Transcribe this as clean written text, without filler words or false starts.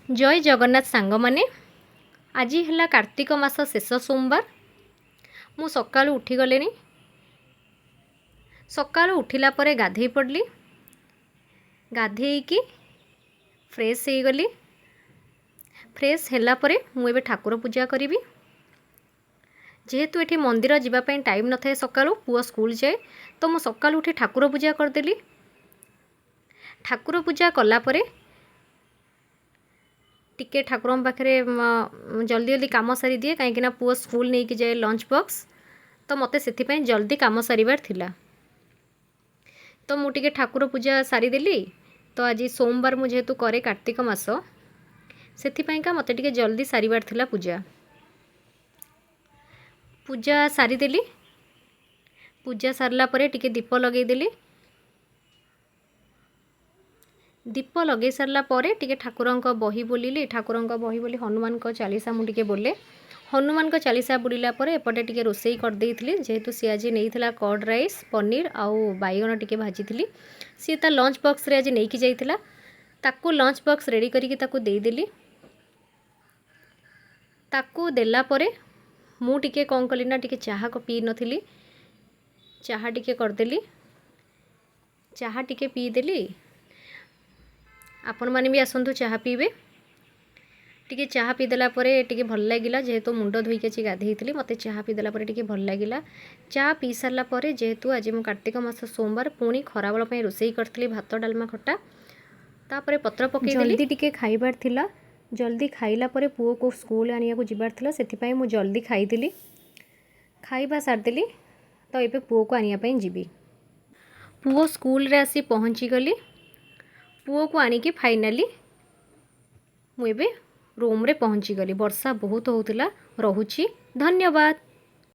ଜୟ ଜଗନ୍ନାଥ ସାଙ୍ଗମାନେ। ଆଜି ହେଲା କାର୍ତ୍ତିକ ମାସ ଶେଷ ସୋମବାର। ମୁଁ ସକାଳୁ ଉଠିଗଲିଣି। ସକାଳୁ ଉଠିଲା ପରେ ଗାଧେଇ ପଡ଼ିଲି। ଗାଧେଇକି ଫ୍ରେଶ୍ ହେଇଗଲି। ଫ୍ରେଶ୍ ହେଲା ପରେ ମୁଁ ଏବେ ଠାକୁର ପୂଜା କରିବି। ଯେହେତୁ ଏଠି ମନ୍ଦିର ଯିବା ପାଇଁ ଟାଇମ୍ ନଥାଏ, ସକାଳୁ ପୁଅ ସ୍କୁଲ ଯାଏ, ତ ମୁଁ ସକାଳୁ ଉଠି ଠାକୁର ପୂଜା କରିଦେଲି। ଠାକୁର ପୂଜା କଲା ପରେ ଟିକେ ଠାକୁରଙ୍କ ପାଖରେ ଜଲ୍ଦି ଜଲ୍ଦି କାମ ସାରିଦିଏ, କାହିଁକିନା ପୁଅ ସ୍କୁଲ ନେଇକି ଯାଏ ଲଞ୍ଚ ବକ୍ସ। ତ ମୋତେ ସେଥିପାଇଁ ଜଲ୍ଦି କାମ ସାରିବାର ଥିଲା, ତ ମୁଁ ଟିକେ ଠାକୁର ପୂଜା ସାରିଦେଲି। ତ ଆଜି ସୋମବାର ମୁଁ ଯେହେତୁ କରେ କାର୍ତ୍ତିକ ମାସ, ସେଥିପାଇଁକା ମୋତେ ଟିକେ ଜଲ୍ଦି ସାରିବାର ଥିଲା ପୂଜା। ପୂଜା ସାରିଦେଲି। ପୂଜା ସାରିଲା ପରେ ଟିକେ ଦୀପ ଲଗେଇଦେଲି। ଦୀପ ଲଗେଇ ସାରିଲା ପରେ ଟିକେ ଠାକୁରଙ୍କ ବହି ବୋଲିଲି। ଠାକୁରଙ୍କ ବହି ବୋଲି ହନୁମାନଙ୍କ ଚାଳିଶା ମୁଁ ଟିକେ ବୋଲେ। ହନୁମାନଙ୍କ ଚାଳିଶା ବୋଲିଲା ପରେ ଏପଟେ ଟିକେ ରୋଷେଇ କରିଦେଇଥିଲି। ଯେହେତୁ ସିଏ ଆଜି ନେଇଥିଲା କର୍ଡ଼ ରାଇସ୍, ପନିର ଆଉ ବାଇଗଣ ଟିକେ ଭାଜିଥିଲି। ସିଏ ତା ଲଞ୍ଚ ବକ୍ସରେ ଆଜି ନେଇକି ଯାଇଥିଲା। ତାକୁ ଲଞ୍ଚ ବକ୍ସ ରେଡ଼ି କରିକି ତାକୁ ଦେଇଦେଲି। ତାକୁ ଦେଲା ପରେ ମୁଁ ଟିକେ କ'ଣ କଲି ନା, ଟିକେ ଚାହା ପିଇ ନଥିଲି, ଚାହା ଟିକେ କରିଦେଲି। ଚାହା ଟିକେ ପିଇଦେଲି। ଆପଣମାନେ ବି ଆସନ୍ତୁ, ଚାହା ପିଇବେ। ଟିକେ ଚାହା ପିଇଦେଲା ପରେ ଟିକେ ଭଲ ଲାଗିଲା। ଯେହେତୁ ମୁଣ୍ଡ ଧୋଇକି ଆଜି ଗାଧେଇଥିଲି, ମୋତେ ଚାହା ପିଇଦେଲା ପରେ ଟିକେ ଭଲ ଲାଗିଲା। ଚା ପିଇ ସାରିଲା ପରେ, ଯେହେତୁ ଆଜି ମୁଁ କାର୍ତ୍ତିକ ମାସ ସୋମବାର, ପୁଣି ଖରାବେଳ ପାଇଁ ରୋଷେଇ କରିଥିଲି ଭାତ, ଡାଲମା, ଖଟା। ତାପରେ ପତ୍ର ପକାଇଦେଲି। ଜଲ୍ଦି ଟିକେ ଖାଇବାର ଥିଲା। ଜଲ୍ଦି ଖାଇଲା ପରେ ପୁଅକୁ ସ୍କୁଲ ଆଣିବାକୁ ଯିବାର ଥିଲା, ସେଥିପାଇଁ ମୁଁ ଜଲ୍ଦି ଖାଇଦେଲି। ଖାଇବା ସାରିଦେଲି, ତ ଏବେ ପୁଅକୁ ଆଣିବା ପାଇଁ ଯିବି। ପୁଅ ସ୍କୁଲରେ ଆସି ପହଞ୍ଚିଗଲି। ପୁଅକୁ ଆଣିକି ଫାଇନାଲି ମୁଁ ଏବେ ରୁମ୍ରେ ପହଞ୍ଚିଗଲି। ବର୍ଷା ବହୁତ ହେଉଥିଲା। ରହୁଛି, ଧନ୍ୟବାଦ।